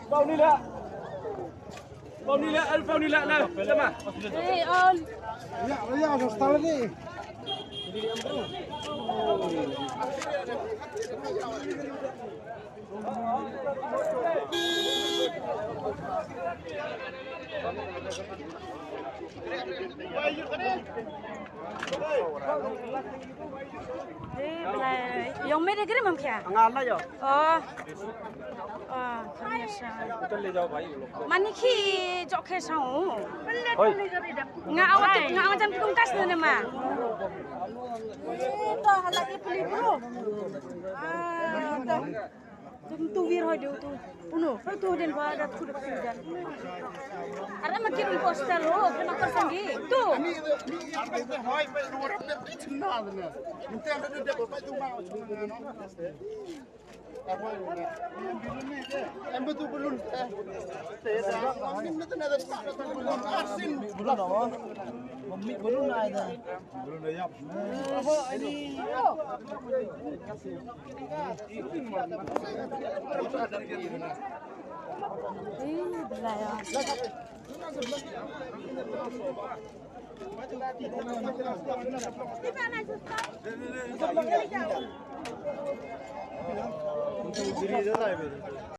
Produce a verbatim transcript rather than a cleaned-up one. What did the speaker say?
Paunila. Paunila, al paunila na. Sama. Hey, all. Ya, ya, so stala ni. Yong me de grim am kya? Nga la yo. Oh. Oh, khamya sha. Mani khi jok khe sha u. Hoi. Nga awat, nga awat jam kum kas ne ma. To hala i puli bro. Ah, to. Tum tu wir hoi du tu. Uno, hoi tu den ba da tu da tu da. Ara ma kirum poster ho, kena ko sangi. Tu.